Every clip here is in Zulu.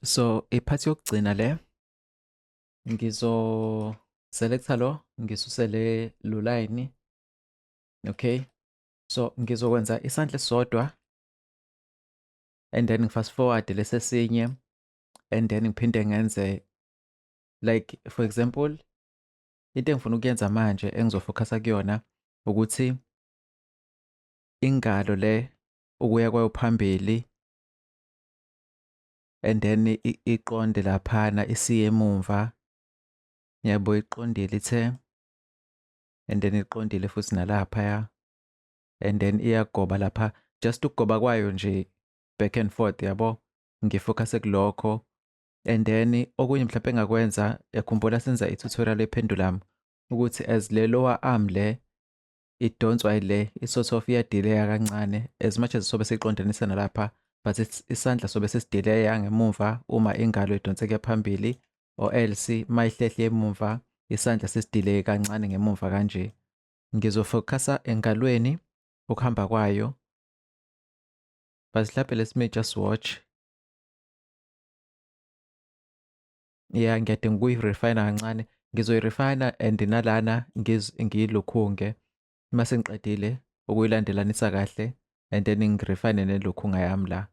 So i-part yokugcina le ngizo selecta lo ngisuse le lo line. Okay, so ngizokwenza isandla esisodwa and then ngifast forward lesesinye and then ngiphinde ngenze like for example into engifuna ukuyenza manje engizofocusa kuyona ukuthi ingalo le ukuya kwayo phambili and then iqonde laphana isiye emumva, yabo, iqondile ithe and then iqondile futhi nalaphaya and then iyagoba lapha, just ukugoba kwayo nje back and forth, yabo, ngifocus kulokho. And then okunye mhlawumbe engakwenza, yakhumbula senza i-tutorial ependulum ukuthi as le lower arm le idonswa ile i-sort of iyadileya kancane as much as sobe siqondanisa nalapha, but isandla sobe sesidileya ngemuva uma ingalo idonseke phambili, or else mayihlehle emumva isandla sesidileye kancane ngemuva kanje. Ngizofocusa engalweni ukuhamba kwayo, but mhlawumbe let me just watch. Yeah, ngiyadinga ukuyi-refine kancane, ngizoyi-refine and nalana ngiyilukhunge uma sengiqedile ukuyilandelanisa kahle and then ngirefine nelukhunga yami la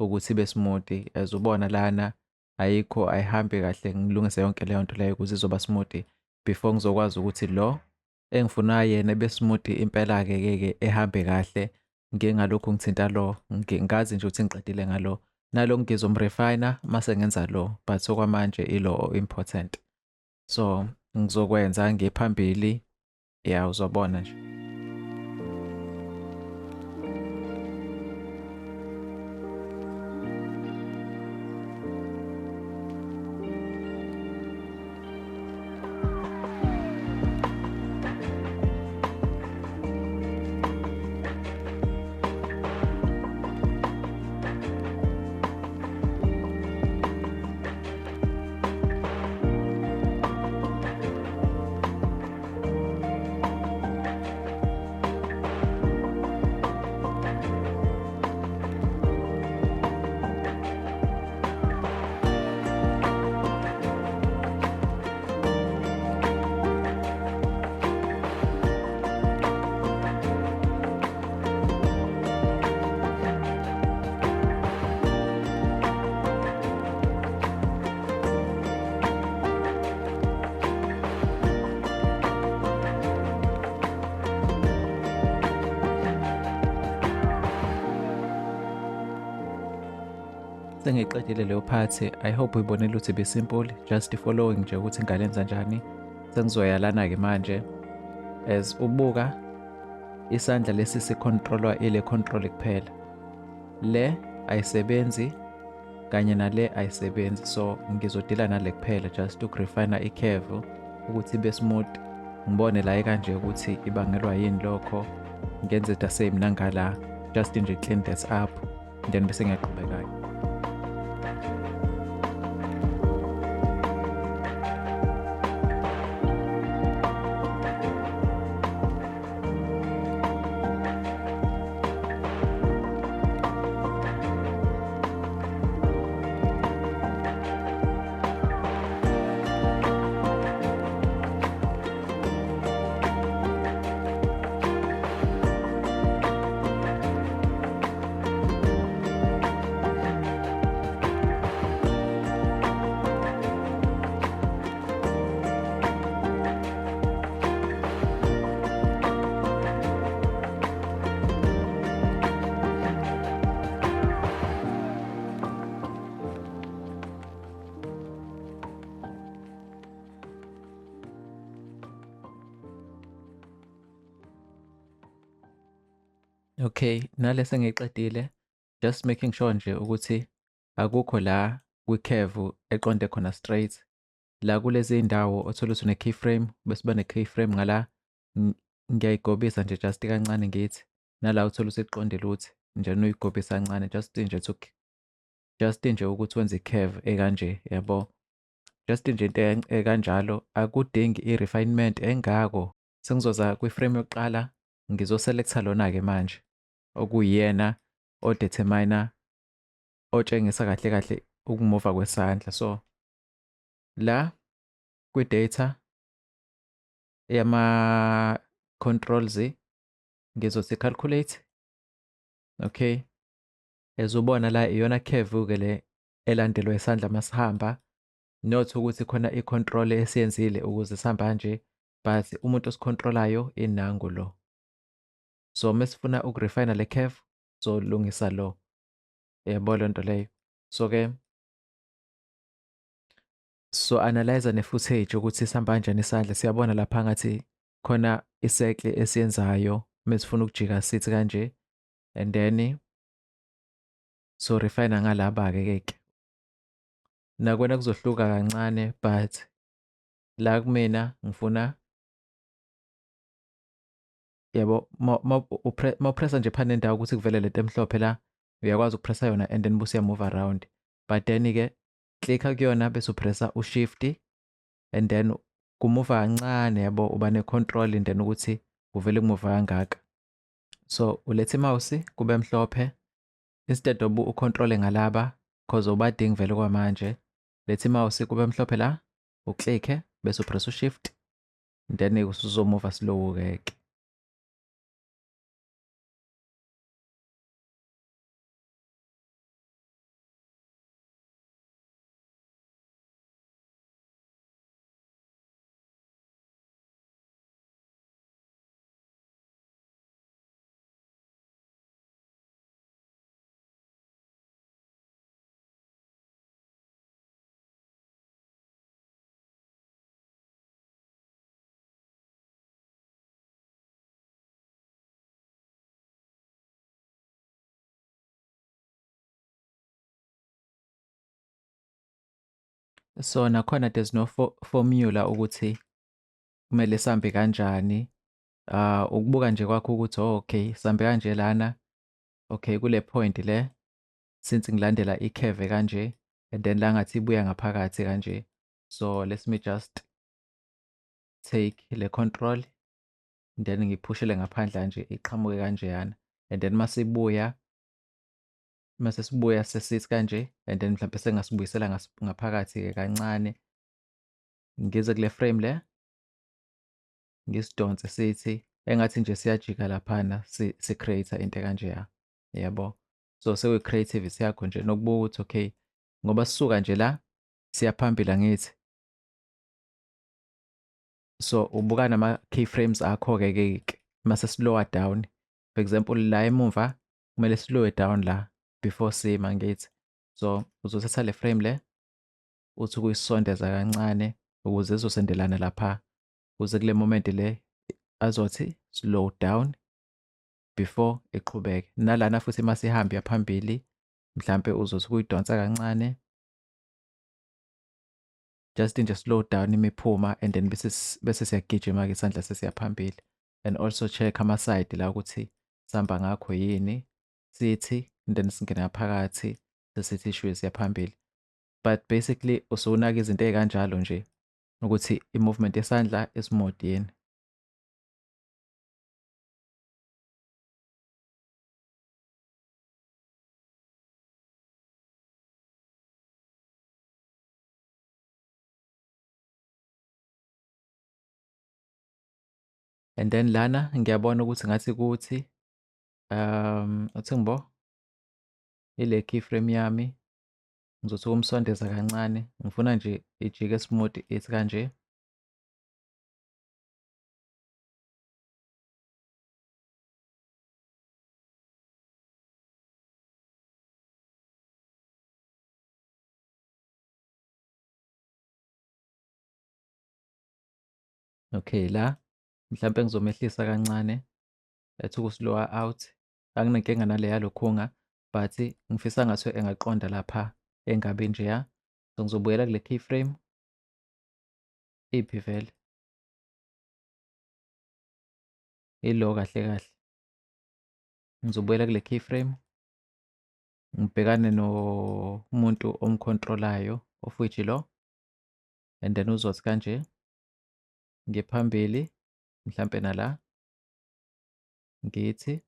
ukuthi ibe smooth. As ubona lana ayikho, ayihambi kahle, ngilungise yonke leyo nto leyo ukuze izoba smooth before ngizokwazi ukuthi lo engifuna yena ebe smooth impela-ke ke ehambe kahle, ngingalokhu ngithinta lo, ngazi nje ukuthi ngiqedile ngalo. Nalo ngizomrefina mase ngenza lo, but okwamanje ilo important. So ngizokwenza ngiphambili, ya uzobona nje. Sengiyiqedile leyo part. I hope uyibonile ukuthi be simple, just following nje ukuthi ngalenza njani. Sengizoya lana-ke manje as ubuka isandla lesi sicontrolwa ile control kuphela, le ayisebenzi kanye nale ayisebenzi, so ngizodila nale kuphela just ukurefine i-curve ukuthi ibe smooth, ngibone la kanje ukuthi ibangelwa yini lokho, ngenze the same nangala, just nje clean that up then bese ngiyaqhubeka-ke. Okay, nale sengiyiqedile, just making sure nje ukuthi akukho la kwi-curve eqonde khona straight. La kulezi ndawo othola ukuthi une-keyframe, bese uba ne-keyframe ngala, ngiyayigobisa nje just kancane ngithi, nala uthola ukuthi iqondile ukuthi nje uyigobisa kancane just nje to just nje ukuthi wenze i-curve ekanje, yabo. Just nje into ekanjalo, akudingi i-refinement engako. Sengizoza kwi-frame yokuqala, ngizoselectha lona-ke manje okuyiyena odeterminer otshengisa kahle kahle ukumuva kwesandla. So la kwi-data yama-controls ngizothi calculate. Okay, as ubona la iyona curve-ke le elandelwa isandla masihamba, not ukuthi khona i-control esiyenzile ukuze sihambe kanje, but umuntu osicontrolayo inangu lo. So mesifuna ukurefine le curve, solungisa lo, yabo le nto leyo. So-ke so analyze ne-footage ukuthi sihamba kanjani isandla. Siyabona lapha ngathi khona i-circle esiyenzayo mesifuna ukujika sithi kanje, and then so refine ngalaba-ke ke nakwena kuzohluka kancane, but la kumina ngifuna yabo mawupressa nje phana nendawo ukuthi kuvele lento emhlophe la, uyakwazi ukupressa yona and then bese uya-move around. But then-ke clicka kuyona bese upressa u-shift and then kumuva kancane, yabo, uba ne-control and then ukuthi kuvele kumuva kangaka. So uletha i-mouse kube mhlophe instead of ucontrole ngalaba, cause ubadingi vele kwamanje. Letha i-mouse kube mhlophe la, uclicke bese upress u-shift, then usuzomuva slow-ke ke. So nakhona there's no formula ukuthi kumele sihambe kanjani. Ukubuka nje kwakho ukuthi oh, okay, sihambe kanje lana, okay, kule point le since ngilandela i-curve kanje, and then la ngathi ibuya ngaphakathi kanje. So let me just take le control then ngiphushele ngaphandle kanje, iqhamuke kanjeyana, and then masibuya mase sibuya sesithi kanje, and then mhlawumbe sengasibuyisela ngaphakathi-ke kancane, ngize kule frame le ngisidonse sithi engathi nje siyajika laphana, si-create into ekanjeya, yabo. So sekuyi-creativity yakho nje nokubuka ukuthi okay, ngoba sisuka nje la siya phambili angithi, so ubuka nama-keyframes akho-ke ke mase slower down. For example la emumva kumele slow down la before sima ngithi, so uzothatha le frame le uthi ukuyisondeza kancane ukuze izosendelana lapha, kuze kule moment le azothi slow down before iqhubeke. Nalana futhi masihambe yaphambili mhlambe uzothi ukuyidonsa kancane, just nje slow down imiphuma, and then bese siyagijima-ke isandla sesiyaphambili. And also check ama-side la ukuthi sihamba ngakho yini, sithi and then singene ngaphakathi sesithi shwi siyaphambili. But basically usunaka izinto ey'kanjalo nje ukuthi i-movement yesandla ismooth yini. And then lana ngiyabona ukuthi ngathi kuthi uthi ngibo ile keyframe yami ngizothi ukumsondeza kancane, ngifuna nje ijike smooth ithi kanje. Okay, la mhlampe ngizomehlisa kancane ethi ukuslowa out, anginenkinga nale yalokhunga, but ngifisa ngathi engaqonda lapha engabi njeya. So ngizobuyela kule keyframe iphi vele ilo kahle kahle, ngizobuyela kule keyframe ngibhekane nomuntu omcontrolayo of which lo, and then uzothi kanje ngiphambili mhlampe nala ngithi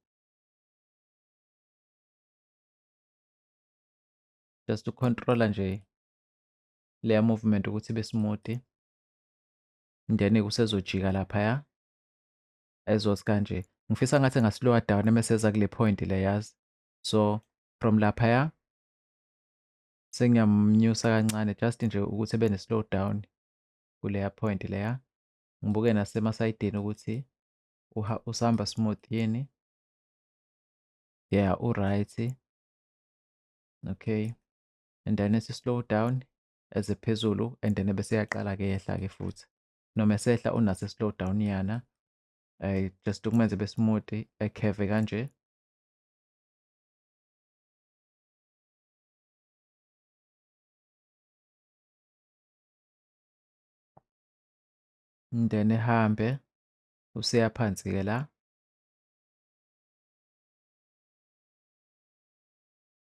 Just ucontrola nje leya movement ukuthi ibe smooth. Then kusezojika laphaya ezothi kanje. Ngifisa ngathi engaslowa down emeseza kule point le, yazi. So from laphaya sengiyamnyusa kancane just nje ukuthi ebe ne-slow down kuleya point leya. Ngibuke nasemasayidini ukuthi usahamba smooth yini. Yeah, u-right. Okay, and then esi slow down eze phezulu, and then bese yaqala-ke yehla-ke futhi. Noma esehla unaso slow down yana, just ukumenza ebe smooth, ekheve kanje. And then ehambe useya phansi-ke la.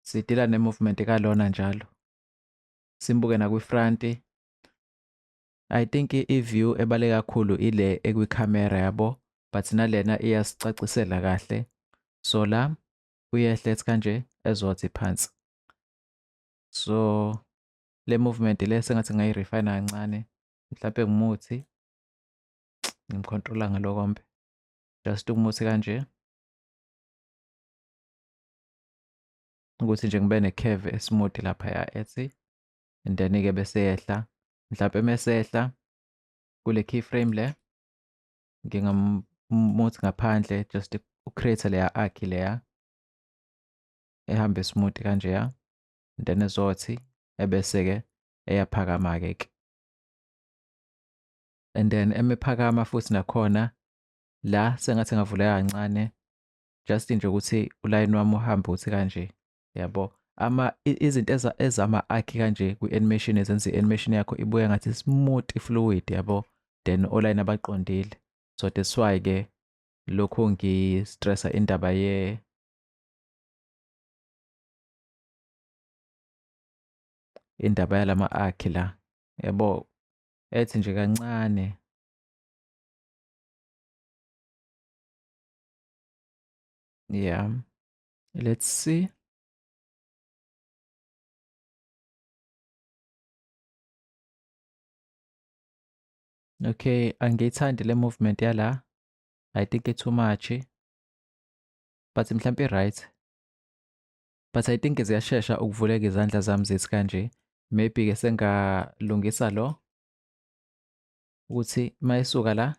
Sidila ne-movement kalona njalo. Simbuke nakwi-front. I think i-view ebale kakhulu ile ekwikhamera yabo, but nalena iyasicacisela kahle. So la uyehla ethi kanje ezothi phansi. So le movement le sengathi ngingayirefine kancane, mhlampe ngimuthi ngimcontrola ngalokombe, just umuthi kanje ukuthi nje ngibe ne-curve esmooth laphaya ethi, and then-ke bese yehla. Mhlampe mesehla kule keyframe le ngingamuthi ngaphandle just ucreate leya arc leya ehambe smooth kanjeya, and then ezothi ebese-ke eyaphakama-ke ke. And then emephakama futhi nakhona la sengathi ngavuleka kancane just nje ukuthi ulayini wami uhambe uthi kanje, yabo. Ama izinto ezama-arc kanje kwi-animation ezenza i-animation yakho ibuye ngathi smooth fluid, yabo, then olayini abaqondile. So that's why ke lokhu ngi-stressa indaba ye indaba yalama arc la, yabo, ethi nje kancane. Yeah, let's see. Okay, angiyithandi le movement yala. I think it's too much, but mhlampe right. But I think ziyashesha ukuvuleka izandla zami zithi kanje. Maybe ke sengalungisa lo ukuthi mayisuka la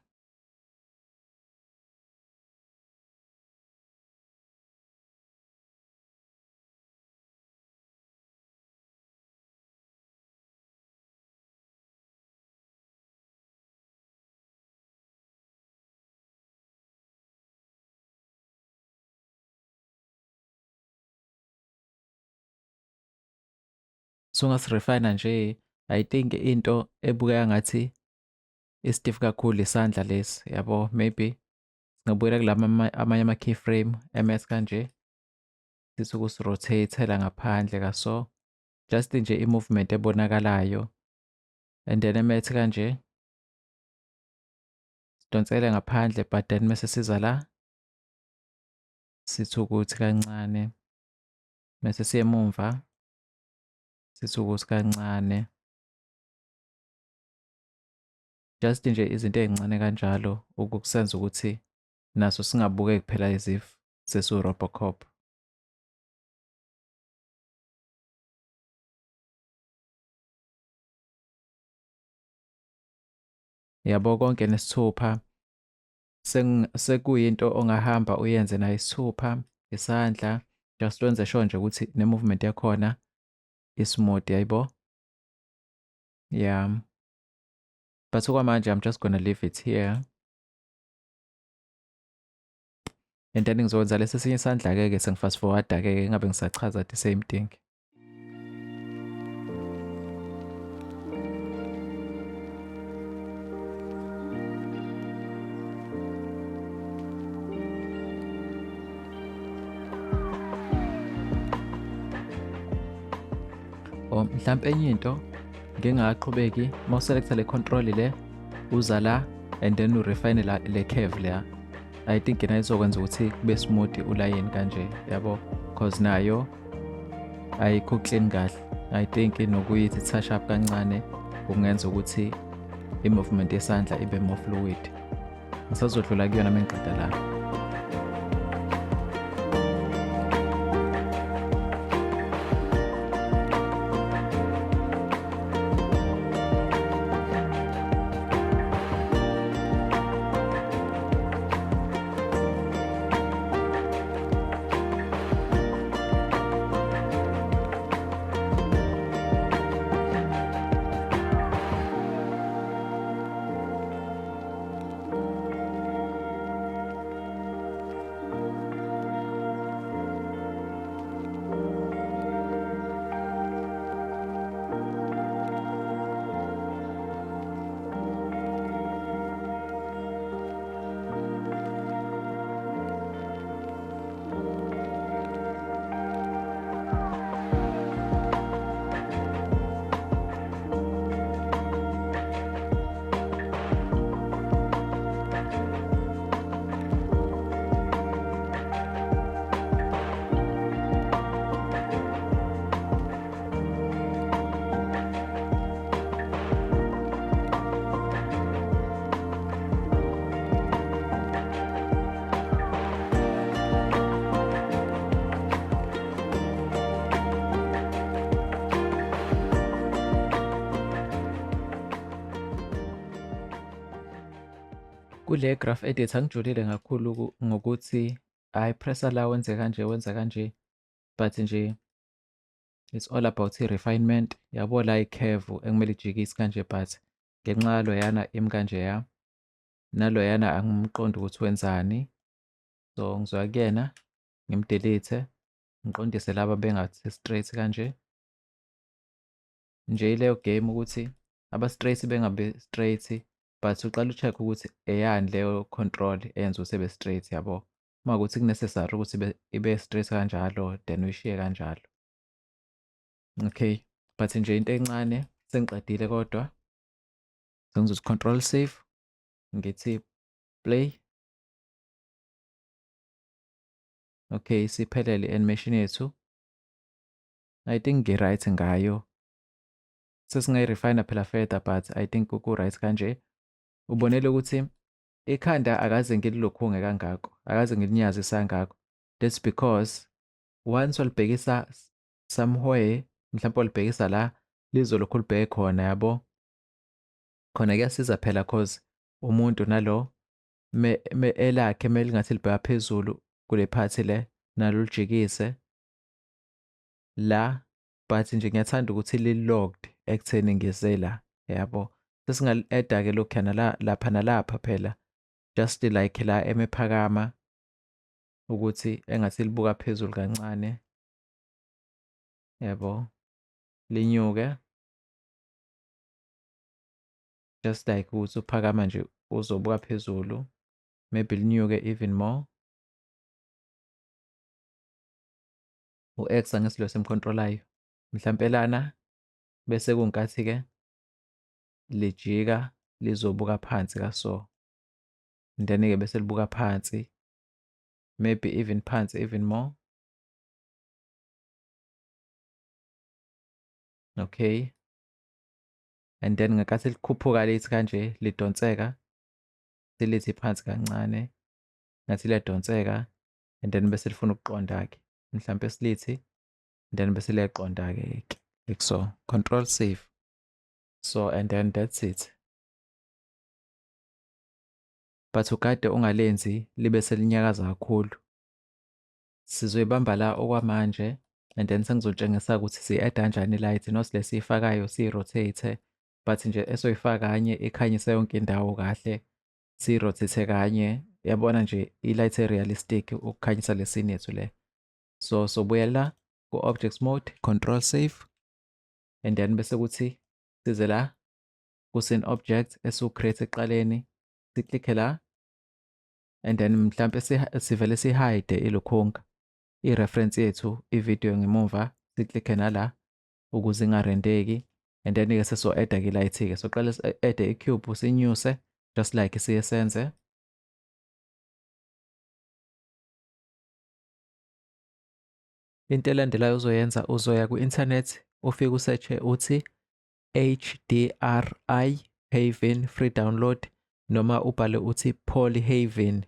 sungasirefina nje. I think into ebukeka ngathi i-stiff kakhulu isandla lesi, yabo. Maybe singabuyela kulama amanye ama-keyframe ms kanje, sithi ukusirotate-ela ngaphandle kaso, just nje i-movement ebonakalayo, and then emethi kanje sidonsele ngaphandle, but then mase siza la sithi ukuthi kancane, mase siye emumva sithi ukuthi kancane, just nje izinto ey'ncane kanjalo ukukusenza ukuthi naso singabukeki phela as if sesiwu-Robocop. Yabo, konke nesithupha sekuyinto ongahamba uyenze nayo isithupha isandla, just wenze sure nje ukuthi ne-movement yakhona ismooth, yayibo. Yeah, but okwamanje I'm just gonna leave it here, and then ngizokwenza lesi esinye isandla-ke ke sengifast forward-ke ke ngabe ngisachaza the same thing. Mhlampe enye into ngingaqhubeki, uma uselecta le control le uza la and then urefine la le curve leya, I think yena izokwenza ukuthi kube smooth ulayini kanje, yabo, cause nayo Ayikho clean kahle. I think nokuyithi touch up kancane kungenza ukuthi i-movement yesandla ibe more fluid. Ngisazodlula kuyona mengiqeda la. Kule graph edit angijulile kakhulu ngokuthi hayi pressa la wenze kanje wenza kanje, but nje it's all about i-refinement. Yabo la i-curve ekumele ijikise kanje, but ngenxa yaloyana imi kanje ya naloyana angimqondi ukuthi wenzani, so ngizoya kuyena ngimdelete ngiqondise laba bengathi straight kanje nje. Ileyo game ukuthi aba-straight bengabe straight, but uqala u-check ukuthi eyani leyo control eyenza ukuthi ebe straight, yabo. Uma kuwukuthi ku-necessary ukuthi ibe straight kanjalo, then uyishiye kanjalo. Okay, but nje into encane sengiqedile, kodwa sengizothi control save, ngithi play. Okay, siphelele i-animation yethu. I think ngi-right ngayo. Sesingayi-refine phela further, but I think ku-right kanje. Ubonele ukuthi ikhanda akaze ngililokhunge kangako, akaze ngilinyazise kangako. That's because once walibhekisa somewhere, mhlawumbe walibhekisa la, lizolokhu libheke khona, yabo. Khona kuyasiza phela cause umuntu nalo me elakhe melingathi libheka phezulu kule phathi le, nalo lijikise la, but nje ngiyathanda ukuthi li-locked ekutheni ngize la, yabo. Sesingali-add-a-ke lokhuyana la lapha nalapha phela, just like la emephakama ukuthi engathi libuka phezulu kancane, yabo, linyuke just like ukuthi uphakama nje uzobuka phezulu, maybe linyuke even more. U-X angithi lo simcontrolayo mhlampe lana, bese kunkathi-ke lijika lizobuka phansi kaso, then-ke bese libuka phansi, maybe even phansi even more. Okay, and then ngenkathi likhuphuka lithi kanje lidonseka, silithi phansi kancane ngathi liyadonseka, and then bese lifuna ukuqonda-ke mhlampe silithi, then bese liyaqonda-ke like so. Control save. So and then that's it. But ukade ungalenzi libe selinyakaza kakhulu. Sizoyibamba la okwamanje, and then sengizotshengisa ukuthi si-add kanjani i-light, not le siyifakayo siyi-rotate, but nje esoyifaka kanye ikhanyise yonke indawo kahle, siyi-rotate kanye, yabona nje i-light e-realistic ukukhanyisa le scene yethu le. So sobuyela ku-objects mode, control save, and then bese kuthi size la ku-scene object esiwu-create ekuqaleni, siklikhe la, and then mhlampe sivele si-hide ilokhunga i-reference yethu, i-video ngemumva, siklikhe nala ukuze ingarendeki, and then-ke seso-add-a ke i-light-ke. Soqala si-add i-cube, sinyuse just like siye senze. Into elandelayo ozoyenza, uzoya ku-internet, ufike u-search-e uthi HDRI Haven free download, noma ubhale uthi Polyhaven,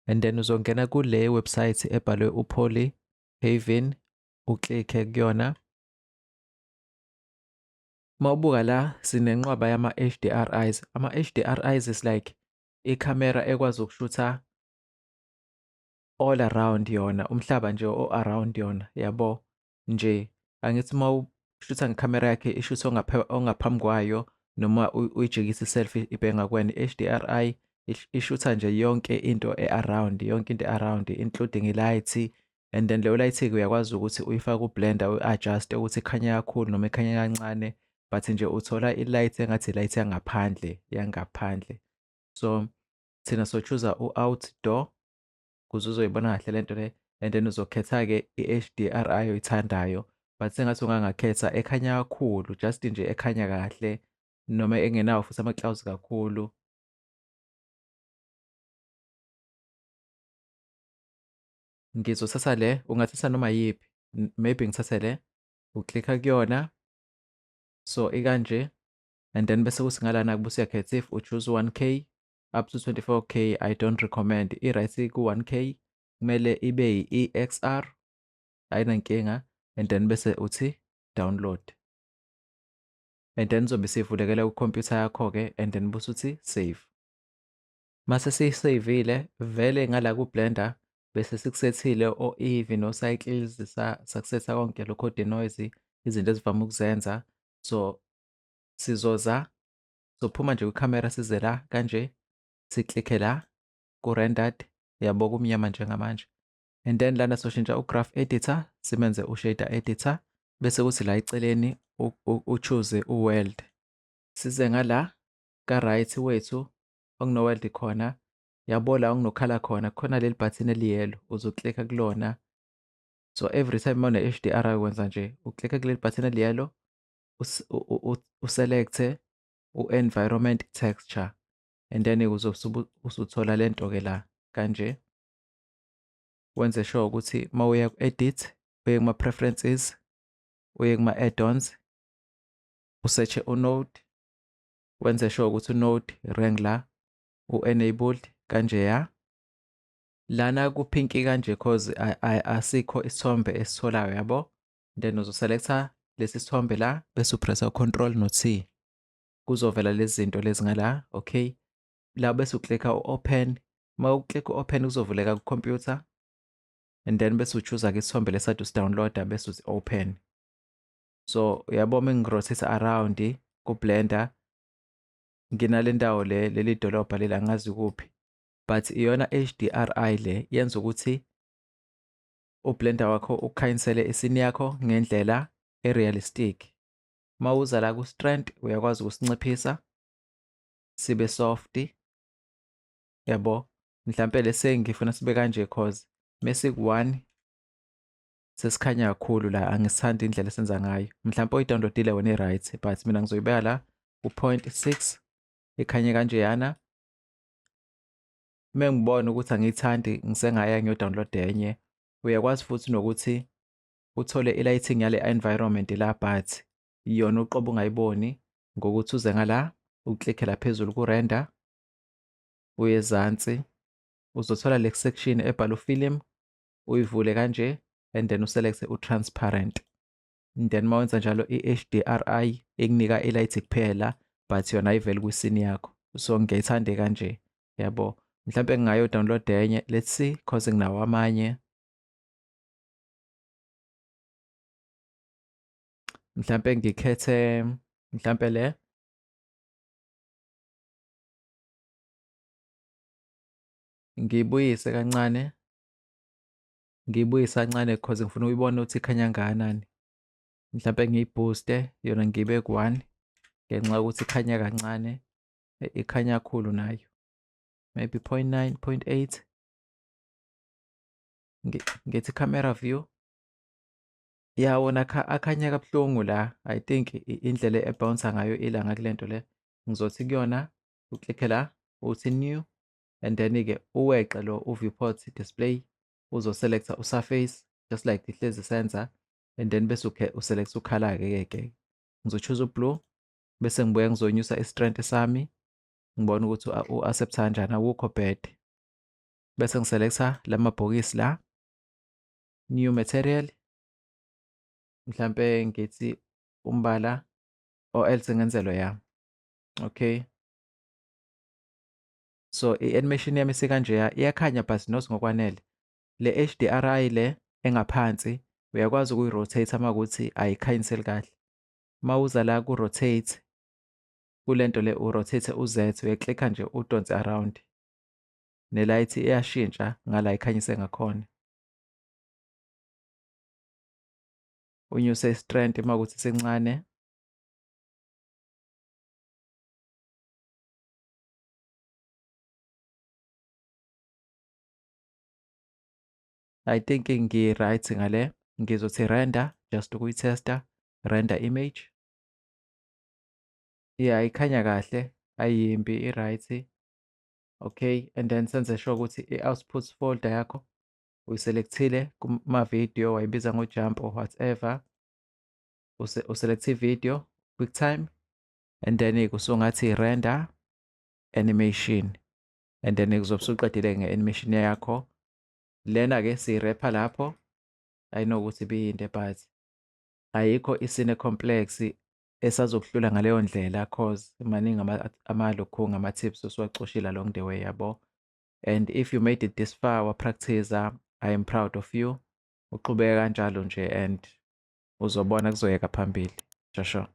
and then uzongena kule website ebhalwe uPolyhaven, u-click-e kuyona. Mawubuka la, sinenqwaba yama-HDRIs. Ama-HDRIs is like ikhamera ekwazi ukushutha all around yona, umhlaba nje o-around yona, yabo nje. Angithi uma ushutha ngekhamera yakhe ishutha ongaphambi kwayo, noma uyijikise i-selfie ibheke ngakuwena. I-HDRI ishutha nje yonke into e-around, yonke into e-around, including i-light. And then leyo light-ke uyakwazi ukuthi uyifake ku-Blender, uyi-adjust ukuthi ikhanya kakhulu noma ikhanya kancane, but nje uthola i-light engathi i-light yangaphandle yangaphandle. So thina so-choose-a u-outdoor ukuze uzoyibona kahle lento le, and then uzokhetha-ke i-HDRI oyithandayo, but sengathi ungangakhetha ekhanya kakhulu, just nje ekhanya kahle noma engenawo futhi ama-clouds kakhulu. Ngizothatha le, ungathatha noma yiphi, maybe ngithathe le, u-click-a kuyona, so ikanje, and then bese kuthi ngalana bese uyakhetha if u-choose 1K up to 24K. I don't recommend, i-right ku-1K, kumele ibe yi-EXR, ayinankinga, and then bese uthi download, and then izobe isivulekela kwikhompyutha yakho-ke, and then bese uthi save. Mase siyi-save-ile vele ngala ku-Blender, bese sikusethile o-Eevee no-Cycles, sakusetha konke lokho, denoise, izinto ezivame ukuzenza. So sizoza, sophuma nje kwikhamera, size la kanje, si-click-e la ku-rendered, yabo, kumnyama njengamanje, and then lana soshintsha u-graph editor simenze u-shader editor, bese kuthi la eceleni u-choose u-world. Size ngala ka-right wethu okuno-world khona, yabo, la okunokhala khona, khona leli button eli-yellow, uzo-click-a kulona. So every time uma une-HDRI wenza nje, u-click-a kuleli button eli-yellow, u-select-e u-environment texture, and then uzobe usuthola lento-ke la kanje. Wenze sure ukuthi uma uya ku-edit, uye kuma-preferences, uye kuma-add-ons, u-search-e u-node, wenze sure ukuthi u-node wrangler u-enabled kanjeya. Lana ku-pink kanje cause asikho isithombe esitholayo, yabo. Then uzo-select-a lesi sithombe la, bese u-press-a u-control no-T, kuzovela lezi zinto lezi ngala. Okay, la bese u-click-a u-open. Uma u-click-a u-open, kuzovuleka ku-computer, and then bese u-choose-ke isithombe lesade usi-download-a, bese uthi open. So uyabo, uma ngi-rotate around ku-Blender, nginale ndawo le, leli dolobha leli angazi kuphi, but iyona HDRI le yenza ukuthi uBlender wakho ukukhanyisele i-scene yakho ngendlela e-realistic. Uma uza la ku-strength, uyakwazi ukusinciphisa sibe soft, yabo. Mhlampe lese ngifuna sibe kanje, cause mesiku-1 sesikhanya kakhulu la, angisithandi indlela esenza ngayo. Mhlampe oyi-download-ile wena i-right, but mina ngizoyibeka la ku-0.6, ikhanye kanjeyana. Uma ngibona ukuthi angiyithandi, ngisengaya ngiyo-download enye. Uyakwazi futhi nokuthi uthole i-lighting yale environment la, but yona uqobo ungayiboni, ngokuthi uze ngala, u-click-e la phezulu ku-render, uye ezansi, uzothola le section ebhalwe film, uyivule kanje, and then u-select u-transparent. And then uma wenza njalo, i-HDRI ikunika i-light kuphela, but yona ayiveli kwi-scene yakho. So ngiyayithanda kanje, yabo. Mhlampe ngingayo-download enye, let's see, cause nginawo amanye. Mhlampe ngikhethe mhlampe le, ngiyibuyise kancane, ngiyibuyise kancane cause ngifuna ukuyibona ukuthi ikhanya kangakanani. Mhlampe ngiyi-boost-e yona, ngibe ku-1 ngenxa yokuthi ikhanya kancane, ikhanya kakhulu nayo, maybe 0.9, 0.8. Ngithi camera view. Ya, wona akhanya kabuhlungu la. I think indlela e-bounce ngayo ilanga kule nto le. Ngizothi kuyona, u-click-e la, uthi new, and then-ke uweqe lo u-viewport display, uzo-select-a u-surface. just like ihlezi senza, and then bese uselect u-color-ke ke. Ngizo-choose u-blue bese ngibuya ngizonyusa i-strength sami, ngibone ukuthi u-accept kanjani, awukho bad. Bese ngiselecta lamabhokisi la, new material, mhlampe ngithi umbala or else ngenze lo ya. Okay, so i-animation yami isikanjeya, iyakhanya but not ngokwanele. Le HDRI le engaphansi uyakwazi ukuyi-rotate uma kuthi ayikhanyiseli kahle. Uma uza la ku-rotate, kulento le u-rotate u-Z, uyaklikha nje udonse around, ne-light iyashintsha ngala ikhanyise ngakhona. Unyuse i-strength uma kuthi sincane. I think ngi-right ngale, ngizothi render just ukuyithesta, render image. Yeah, ikhanya kahle, ayimbi, i-right. Okay, and then senze sure ukuthi i-output folder yakho uyiselekthile kuma-video, wayibiza ngo-jump or whatever. Uselect i-video, QuickTime, and then kusungathi render animation, and then kuzobe usuqedile nge-animation yakho. Lena-ke siyirepha lapho. I know ukuthi ibiyinde but ayikho isine complex esazokuhlula ngaleyo ndlela, cause maningi amalokhu ngama-tips osuwacoshile along the way, yabo. And if you made it this far, wa-practice, I am proud of you. Uqhubeke kanjalo nje and uzobona kuzoyeka phambili. Shosho.